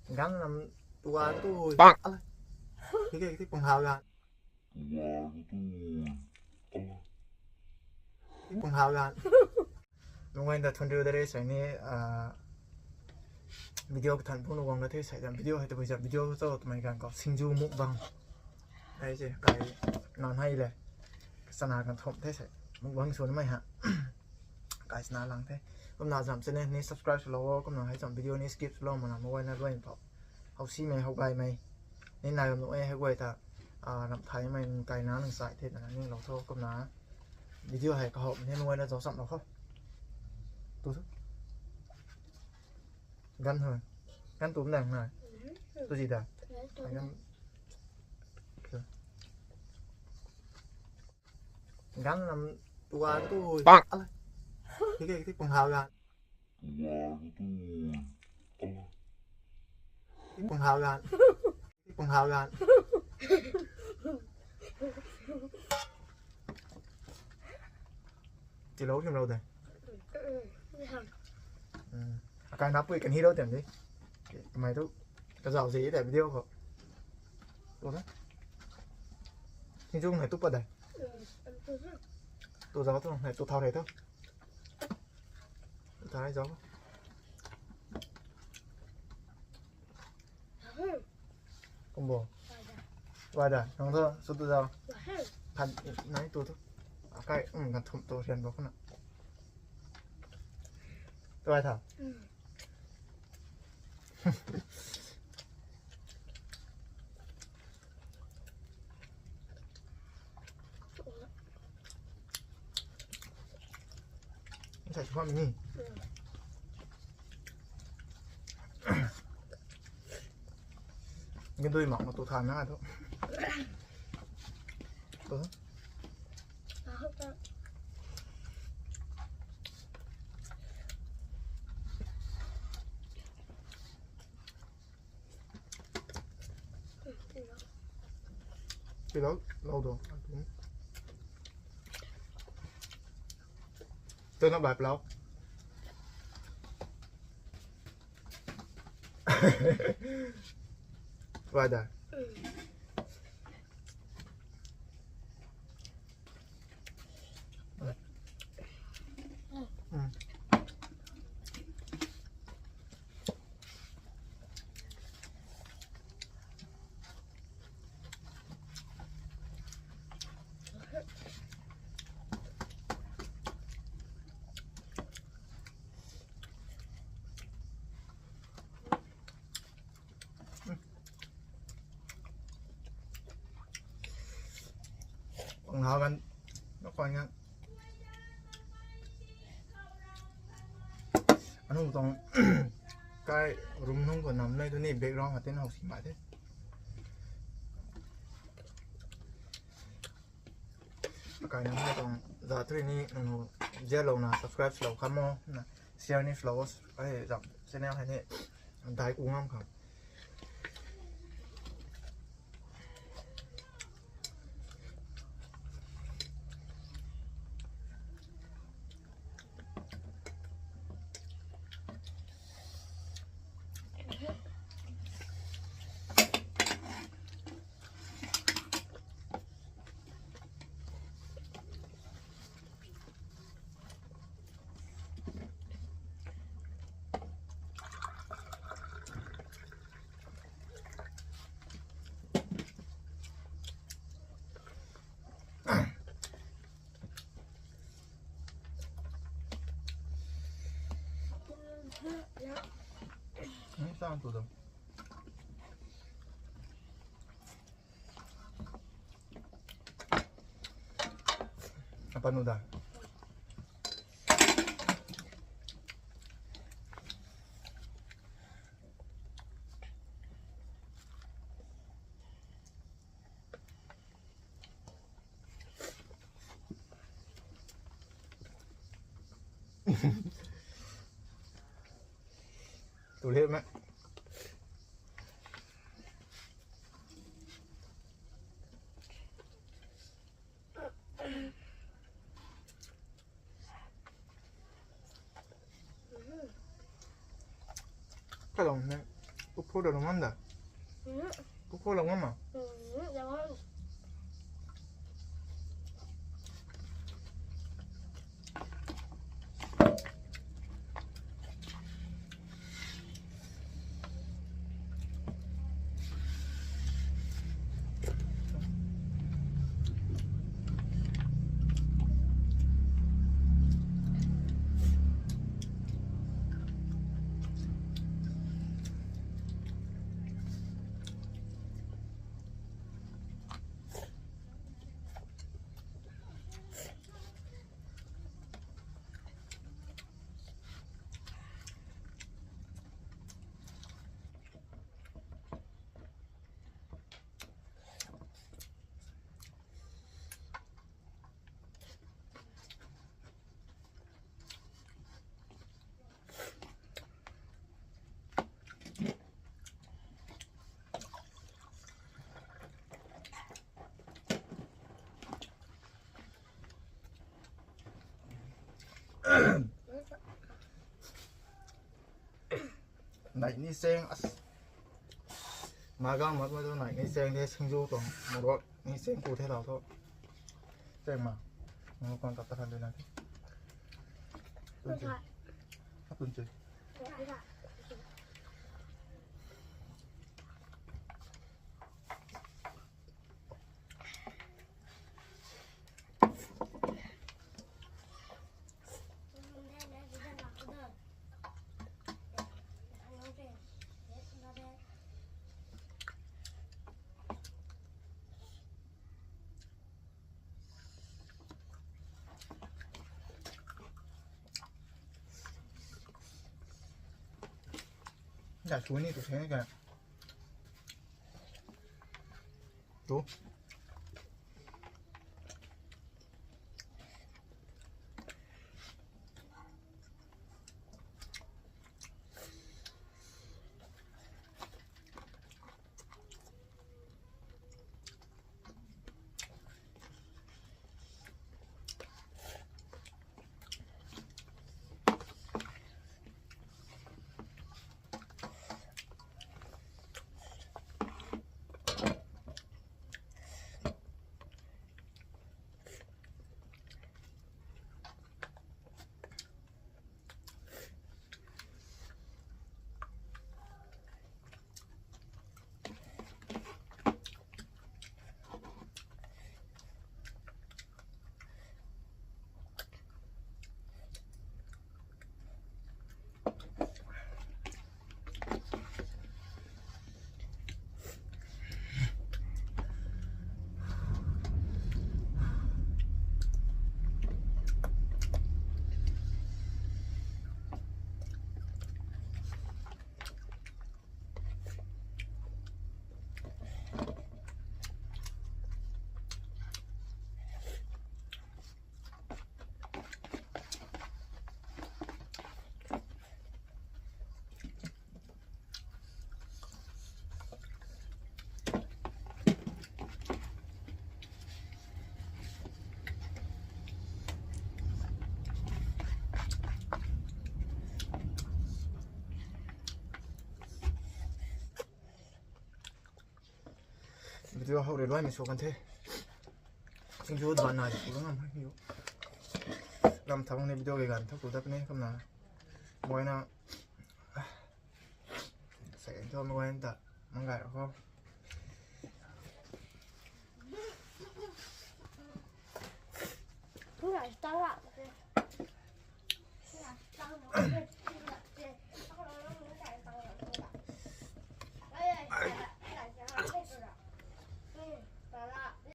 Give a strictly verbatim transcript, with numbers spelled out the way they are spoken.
Gangnam tua tu. Pak. Ala. Kike kike pung hau gan. Pung hau gan. Nungai da thun riu da re sai ni, ah, video ka than pung nu guang da the sai da video hei tabui za video cho twmei gan ko singju mukbang. Ai je kai nan hai le. Sana kan thom the sai. Mukbang sw na mai ha. Kai sana lang the. Kumna zam channel ni subscribe swlou o, kumna hei zam video ni skip swlou mana mukbang na luai pho. Hau si mei, hau gai mei. Ni nai ram nu e hei guay ta, ah, ram thai mei nung kai na nung sai the na ning lou tho kumna. Video hei ka hau ni mukbang na zau sam lou kho. Tu tu. Gan hoi. Gan tu mdang na. Tu zi da. Gan. Gangnam tua tu. Pak. Ala. Kike kike pung hau gan. Pung hau gan. Pung hau gan. Tilou him lou de. Akai nap pui kan hi lou tem di. Mai tu. Ka zau zi de video ko. Tu na. Ni chung hai tu pa de. Tu zau tu hai tu thau hai tu. Thau hai zau. Kumbo. Wada, nang tu su tu zau. Kan nai tu tu. Akai, um, kan thum tu rian bo kuna. Tu ai tha. Sai chu ni. Cái đuôi mỏng mà tụt thẳng nó thôi. Tụt. Thì đó, lâu rồi. Tôi nó bạc lắm. Vài đời. Pang hau gan, nó khoan gan. Anu tong kai room nung ko nam nai tu ni background hatin hau si mai the. Kai nam nai tong za tui ni nanu zia lou na subscribe lou khamo na share ni follow ai zam channel hai ni dai ku ngam khang. Ni sang tu dum. Apa nu da? Tu liu mei. Ka lung ne. Pukpho da lou ngam da. Hmm. Pukpho lou ngam ma. Hmm, ya ngam. Nai ni seng as. Magang mak ma tu nai ni seng the singju tuang morok ni seng ku the lau thu. Seng ma. Morok kwan tat ta khan de na the. Tun che. Tun che. Ga chu ni tu se ka. Tu. Video hou rui luaimei sw kan the. Singju ban na di ku ngam hei. Ram thang ni video ge gan thak ku dat ni kumna. Moi na. Sa en cho moi ta. Mang gai ko. Ngai ta la.